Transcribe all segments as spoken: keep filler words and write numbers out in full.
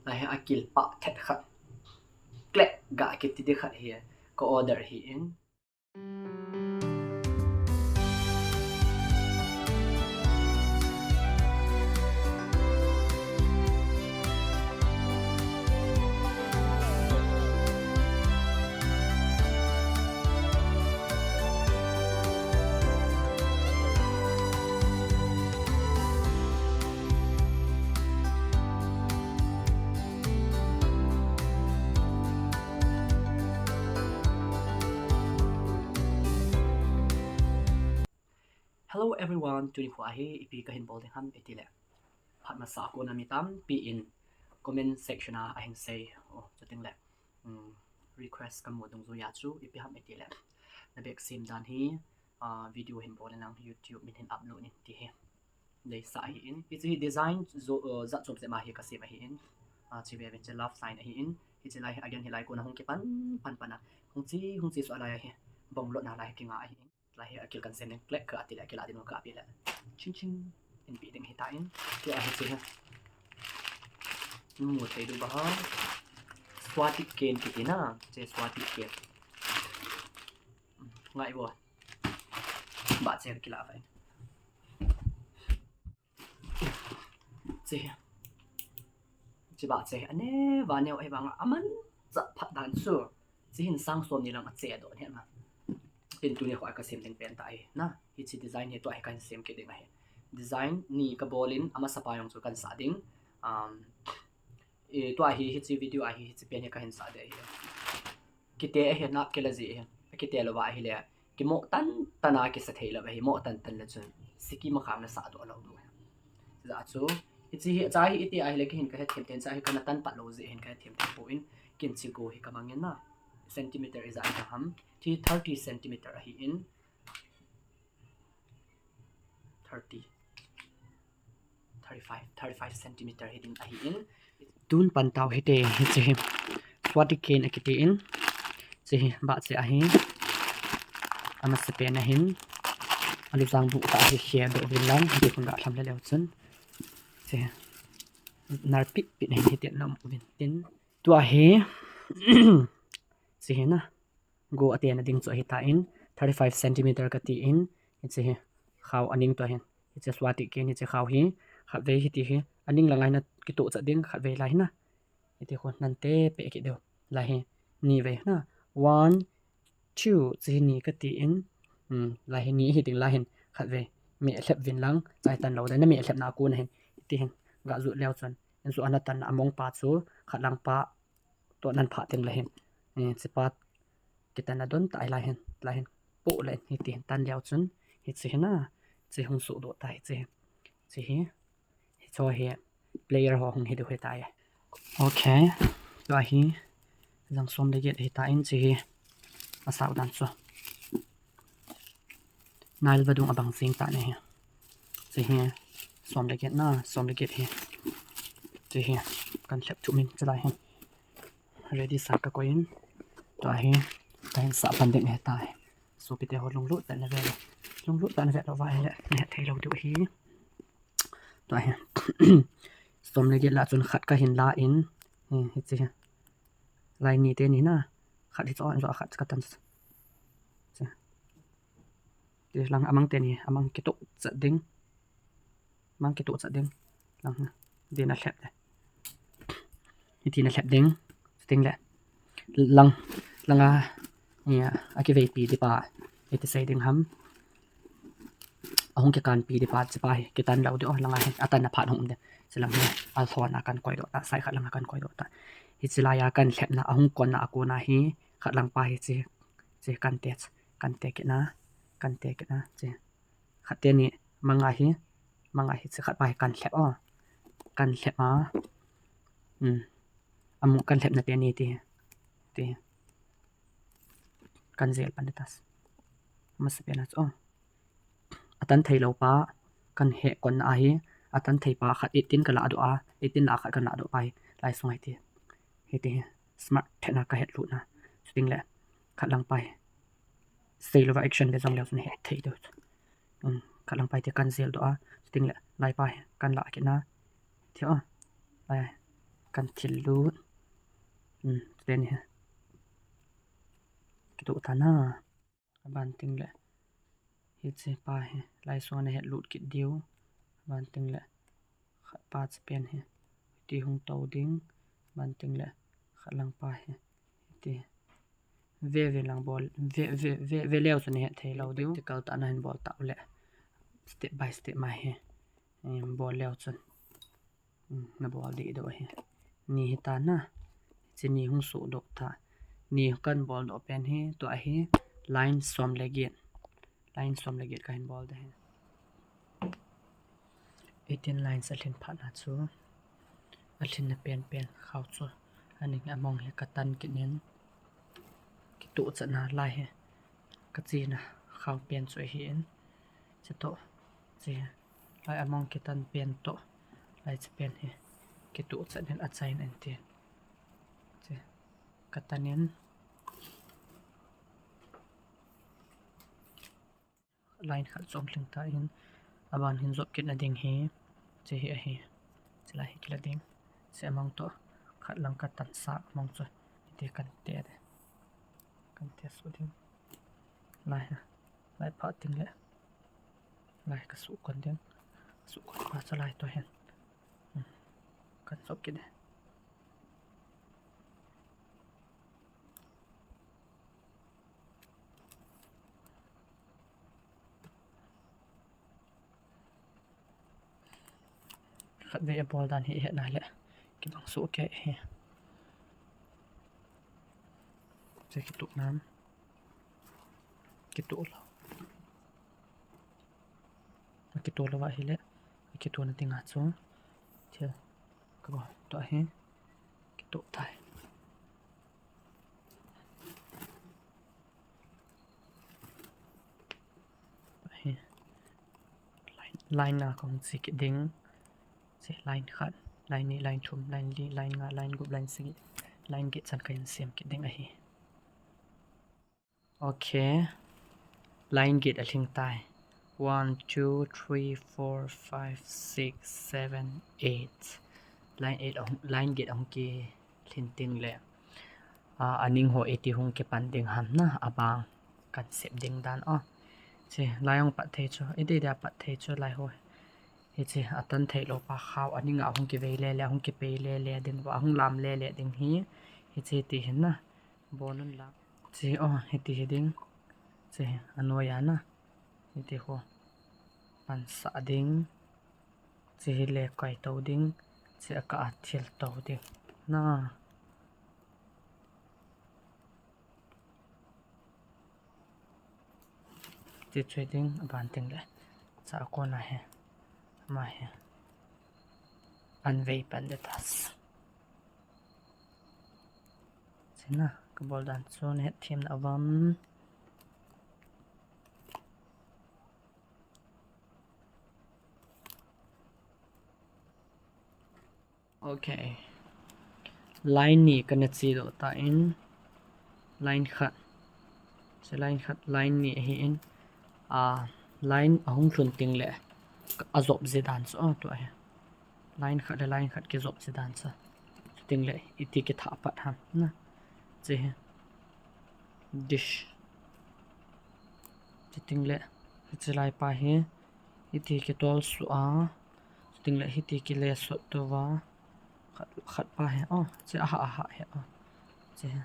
Lai hi akil pah thet khat. Klek ga kiti di khat hi ka order hi in. Hello everyone, tuni kho hi ipi kahin bol ding ham iti le. Phat masa a kona mi tampi in comment section a ahin sei. Oh, chuting le. Um, request kamu dungjuiya chu ipi ham iti le. Na bek sem dan hi, uh, video hin bol in lang YouTube min hin upload in ti hi. Deisah ahi in. Hiche hi design jo, uh, jat chom jep ma hi kasem ahi in. Uh, chi ve ven che love sign ahi in. Hiche lai hi again hi lai kona hung kipan pan pan a. Hung chi, hung chi so lai hi. Bong lotna lai kinga ahi in. Lai hi akil kan sem ding klek ka ati le akil a ding ka pi le. Ching ching in pi ding hi ta in. Tua hiche hi. Mu thei du ba ha. Swati ken kiti na. Che swati ken. Ngai bo. Ba che kila vai. Che. Che ba che. Ane va neo e banga aman cha phat dan chu. Che hin sang som ni lang a che do ne ma. Tin tuni kho ka sem ding pen ta e na. Hiche design hi tua hi kahin sem kit ding ahi. Design ni ka bol in amasa pa jong chu kan sa ding. Um, e, tua hi hiche video a hi hiche pen hi kahin sa de hi. Kite ahi na kila ji hi. Kite lou va ahi le. Kimo tan tan a kisa thei lou ahi. Mo tan tan le chun. Siki ma khang na sa do lou du. Ja chu. Hiche hi cha hi iti ahi le kihin ka het them ten cha hi kana tan pat lou ji hin ka het them ten po in kin chi go hi ka mangin na. Centimeter ija ka ham. Thi thirty centimeter ahi in. Thirty. Thirty-five, thirty-five centimeter hi ding ahi in. Tun pan tau hite, hiche hi. Swati ken akiti in. Che hi, ba che ahi. Amasa pen ahin. Alu jang bu ta hi khia do vin lang, di khun ga tham le leu chun. Che hi. Nar pit pit ahin hite na um vin tin. Tua hi. Che hi na. Go ate na ding chu ahi ta in, thirty-five centimeter kati in, hiche hi, khao aning tua hin, hiche swati ken hiche khao hi, khat vei hiti hi, aning lang a hin kito cha ding, khat vei lai hi na, hiti khu nan te pe ki deu, lai hi, ni vei na, one, two, che hi ni kati in, um, lai hi ni hi ding lai hin, khat vei, me lhep vin lang, chai tan lou, dai na me lhep na ko na hin, hiti hin, ga ju leu chun, in su ana tan na among pa chu, khat lang pa, Tua nan pha teng le hin. Eh, che pa kitan a don ta lai hin, lai hin. Po le hin hiti hin tan leu chun. Hiche hi na. Che hung su do ta hiche. Che hi. Hicho hi player ho hung hi do hi ta ye. Okay. Tua hi. Jang som le get hi ta in che hi. Asau dan chu. Nile vadung abang jing ta ne hi. Che hi, som le get na, som le get hi. Che hi, kan lhep thum in, che lai hi. Ready sa ka koi in. Tua hi, ka hin sa pan ding hi ta hi. Sopite ho lunglut tah in na ve le. Lunglut tah in na ve lou va hi le, na het thei lou diu hi. Tua hi. Som le get lah chun khat ka hin la in. Hi, hiche hi. Lai ni te ni na. Khat hicho, hicho khat ka tan. Che. Ti lang amang te ni, amang kito chat ding. Amang kito chat ding. Lang na. Di na lhep le. Hiti na lhep ding. Ting le. Lang, langa, ya, a kivei pi di pa. Iti sei ding ham. Ahung kikan pi di pa, che pa hi, kitan lou di o, langa hi, atan na phat hung um de. Che lang hi, althon a kan koi do ta, sai khat langa kan koi do ta. Hiche lai a kan lhep na, ahung kon na a kon a hi, khat lang pa hi che, che kan te, kan te kit na, kan te kit na, che. Khat te ni, manga hi, manga hi, che khat pa hi kan lhep o. Kan lhep a. Hmm. Amu kan lhep na te ni ti. Ti. Kan jel pan de tas. Masa pen a chu o. Atan thei lou pa, kan he kon na ahi, atan thei pa khat eighteen ka la do a, eighteen la khat kan la do pa hi, lai sung hiti, hiti hi, smart thei na ka het lut na, chuting le, khat lang pa hi, sei lou va action ve jong leu chun het thei do, um, khat lang pa hi ti kan jel do a, chuting le, lai pa hi, kan la kit na, ti o, lai, Kan thil lut. Hmm, pen hi. Kituh tan a. Aban teng le. Hiche pa hi. Lai sunga nahet lut kit diu. Aban teng le. Khat pa chu pen hi. Hiti hung tou ding. Aban teng le. Khat lang pa hi. Hiti. Ve ve lang bol. Ve, ve, ve, ve leu chun nahet thei lou diu. Practical tah a nahin bol tau le. Step by step ma hi. Em, bol leu chun. Hmm, nabol deh doh ahi. Ni hi tan a. Hiche ni hung soh doh ta. Ni kan bol doh pen hi, tua hi line som le get. Line som le get kahin bol ding ahi. Eighteen lines alhin phat na chu. Alhin na pen pen khao chu. Aning among hi katan kit in. Kituh chan a lai hi. Kachena khao pen chu ahin. Chutoh. Che. Lai among kitan pen toh. Lai che pen hi. Kituh chan in achain in tin. Che. Katan in. Line khat chu ahung lhing tan. Aban hin jop kit na ding hi. Che hi ahi. Che lai hi kila ding. Che among toh. Khat lang katan sa among chu. Hiti kan te de. Kan te su ding. Lai ha. Lai phat teng le. Lai ka suh kon ding. Suh kon pa chu lai toh hin. Hmm. Kan jop kit e. Khatvei abol dan hi ihet na le. Kibang soh kei hi. Che kituh nam. Kituh lou. Kituh lou ahile. Kituh na ding a chu. Thil. Kabol toh hi. Kituh tai. Hi. Line, line nga kong che kit ding. Che line khat, line ni, line thum, line li, line nga, line gup, line sagi, line get chan kahin sem kit ding ahi. Ok. Line get alhing tai. One, two, three, four, five, six, seven, eight. Line eight ahung, line get ahung kilhin teng le. A, aning ho iti hung kipan ding ham na, abang kan sep ding dan o. Che, lai ahung pat thei chu, iti dia pat thei chu lai ho. Hiche, atan thei lou pa khao, aning a hung kivei le le, hung kipei le le ding, va hung lam le le ding hi. Hiche ti hin na, bol un la. Che, o, hiti hi ding. Che, anoi a na. Hiti ho. Pansah ding. Che hi le kai tou ding. Che a ka a thil tou ding. Na. Ti chui ding, aban teng le. Cha a kon a hi. Ama hi. An vei pan de tas. Che na, kabol dan chu nahet them na avam. Ok. Line ni kana che doh tan. Line khat. Che line khat, line ni ahin. A, line ahung lhun teng le. Ajop ji dan chu, o, tua hi. Line khat le line khat kijop ji dan chu. Chuteng le, iti kithah pat ham na. Che hi. Dish. Chuteng le, hiche lai pa hi. Hiti kitol suh a. Chuteng le hiti kile sot tou va. Khat, khat pa hi. O, che aha, aha hi. O. Che hi.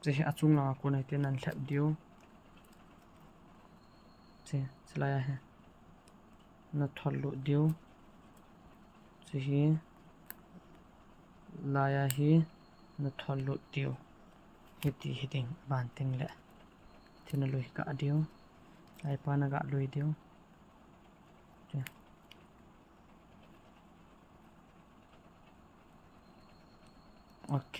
Che hi achung langa kon a hiti nan lhep diu. Che, che lai a hi. Na thol lut diu. Che hi. Lai a hi. Na thol lut diu. Hiti hi ding, aban teng le. Thina lui ka diu. Lai pa na ga lui diu. Che. Ok.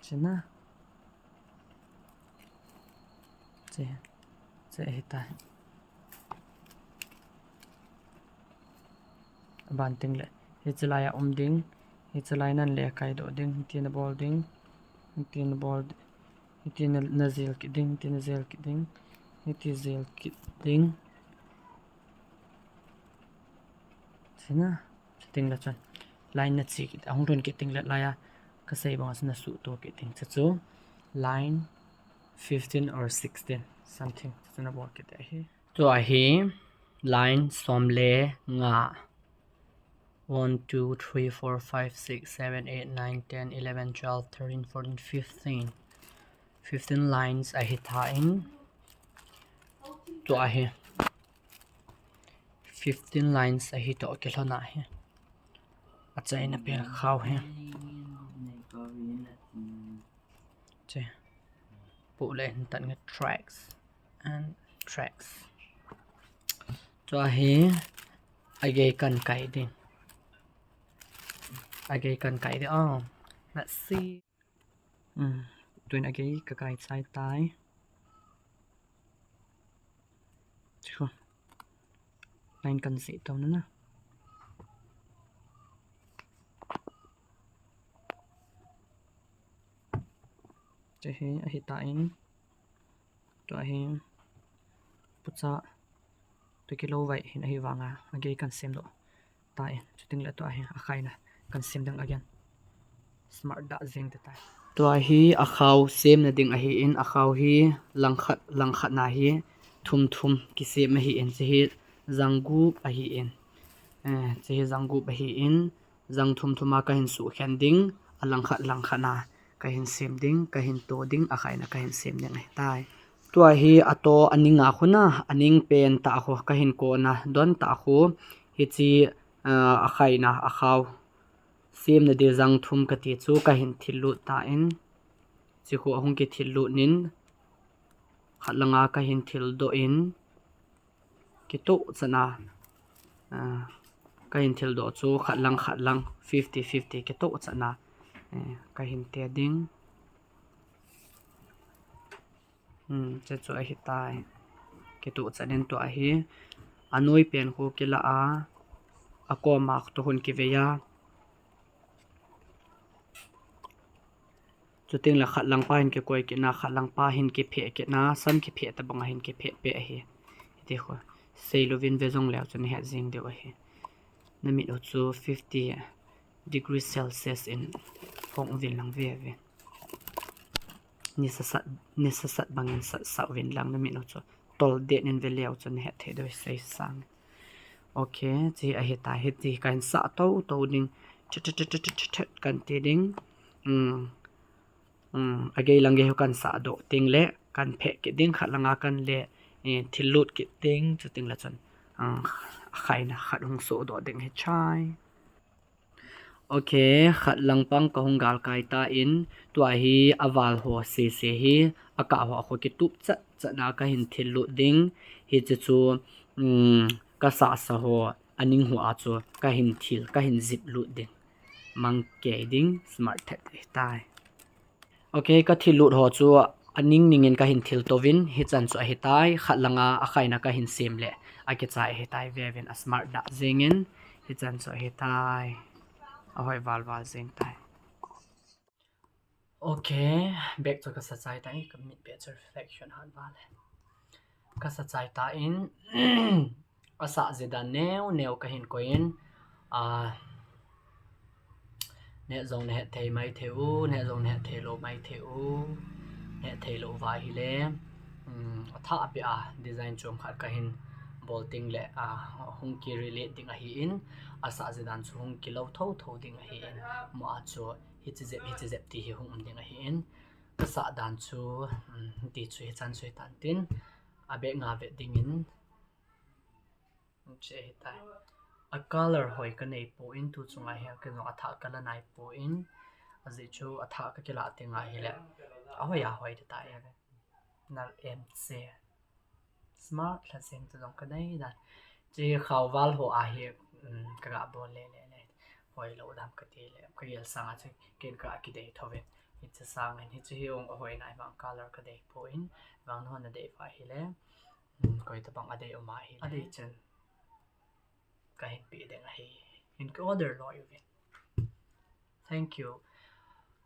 Che na. Che, che hi tai. Aban teng le. Hiche lai a um ding. Hiche lai nan le kai doh ding. Hiti na bol ding. Hiti na bol di-, hiti na, na jel kit ding. Hiti na jel kit ding. Hiti jel kit ding. Tina, chuting le chun line na chi kit, ahung lhun kit ting le laiya kasei banga chu na suhto kit ting. Chuchu line fifteen or sixteen something. Chuchu na bol kit ahi. Tua hi line som le nga. One, two, three, four, five, six, seven, eight, nine, ten, eleven, twelve, thirteen, fourteen, fifteen. Fifteen lines ahi tan. Tua hi fifteen lines ahi toh kilhon ahi. Achaina pen khao hi. Che. Pu le hin tan nge tracks and tracks. Tua hi agei kan kai ding. Agei kan kai ding. Oh, let's see. Hmm. Tuin agei ka kai chai tai. Chu. Line kan se to na na. Che hi ahi tan. Tua hi pucha tu kilo vai hin ahi vanga agei kan sem doh tan. Chuting le tua hi akhaina kan sem ding again. Smart dah jeng te tai. Tua hi akhao sem na ding ahi in, akhao hi langkhat, langkhat na hi thum thum kisem ahi in, che hi jang gup ahi in. Eh, che hi jang gup ahi in, jang thum thum a kahin suh khen ding, alangkhat, langkhat na kahin sem ding, kahin to ding, akhaina kahin sem ding ahi tai. Tua hi ato aning a khu na, aning pen ta khu, kahin kona don ta khu, hichi, ah, akhaina, akhao sem na ding jang thum kati chu kahin thil lut tan, che khu ahung kithil lut in, khat langa kahin thil doh in, kitoh chan a, ah, kahin thil doh chu khat lang, khat lang, fifty fifty kitoh chan a, eh, kahin te ding. Hmm, che chu ahi tai. Kitoh chan in tua hi anoi pen khu kila a, akoma toh hung kivei a. Chuting le khat lang pa hin kikoi kit na, khat lang pa hin kiphe kit na, sam kiphe ta banga hin kiphe pe ahi. Hiti khu. Sei louvin ve jong leu chun het jing deu ahi. Na mit u chu fifty degree Celsius in phong uvin lang ve ve. Ni sasat, ni sasat bangin sat, sat uvin lang na mit u chu. Tol det in ve leu chun het thei deu sei sang. Okay, che ahi tai, hiti kahin sah to to ding. Chet, chet, chet, chet, chet, chet, kan ti ding. Um, um, agei lang gei ho kan sah doh ting le, kan phe kit ding khat langa kan le, eh, thil lut kit ding, chuting le chun, ah, khaina khat hung soh doh ding hi chai. Okay, khat lang pang kahung gal kai tan, tua hi aval ho sese hi, akah ho a khu kitup chat chat na kahin thil lut ding, hiche chu, um, kasah sa ho, aning ho a chu kahin thil, kahin zip lut ding. Mang kei ding, smart thet tai. Okay, kathil lut ho chu aning ning in kahin thil tou vin, hichan chu ahi tai, khat langa akhaina kahin sem le, akichai ahi tai, ve vin a smart dah jeng in, hichan chu ahi tai, ahoi val val jeng tai. Okay, bag chu kasa chai tai, ka mit bag chu reflection hat val e. Kasa chai tan, asah ji dan neo neo kahin koi in, ah, neh jong nahet thei mai thei u, neh jong nahet thei lou mai thei u, neh thei lou uva ahile, um, athah a beh a design chom khat kahin bol ding le, ah, hung ki relate ding ahi in, asah ji dan chu hung kilou tho tho ding ahi in, mo a chu hiche jep, hiche jep ti hi hung um ding ahi in, kasah dan chu, um, ti chu hichan chu hitan tin, abeh nga vet ding in, che hitai. A color hoi kanei poi, tu chunga hi kei jong athah kala nai poi, ajeh chu athah kakila teng ahile, ahoi ahoi ti tai. Nal em che. Smart lha jeng chu jong kanei dan. Che khao val ho ahi, um, kaga bol le le le. Hoi lou dam kati le, kagel sanga chu ken ka kidei tho ve. Hiche sangin, hiche hi ong ahoi nai vang color kadei poi, vang nahon nadei uva ahile, um, koi tabang adei um ahile, adei chen kahin pe ding ahi. Hin ki order loi uvin. Thank you.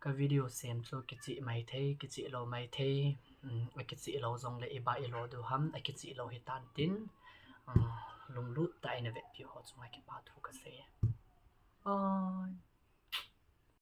Ka video sem chu kicheh mai thei, kicheh lou mai thei, um, akicheh lou jongle iba ilo diu ham, akicheh lou hitan tin, um, lunglut tah in avetpi ho chunga kipa thu kasei. Oh,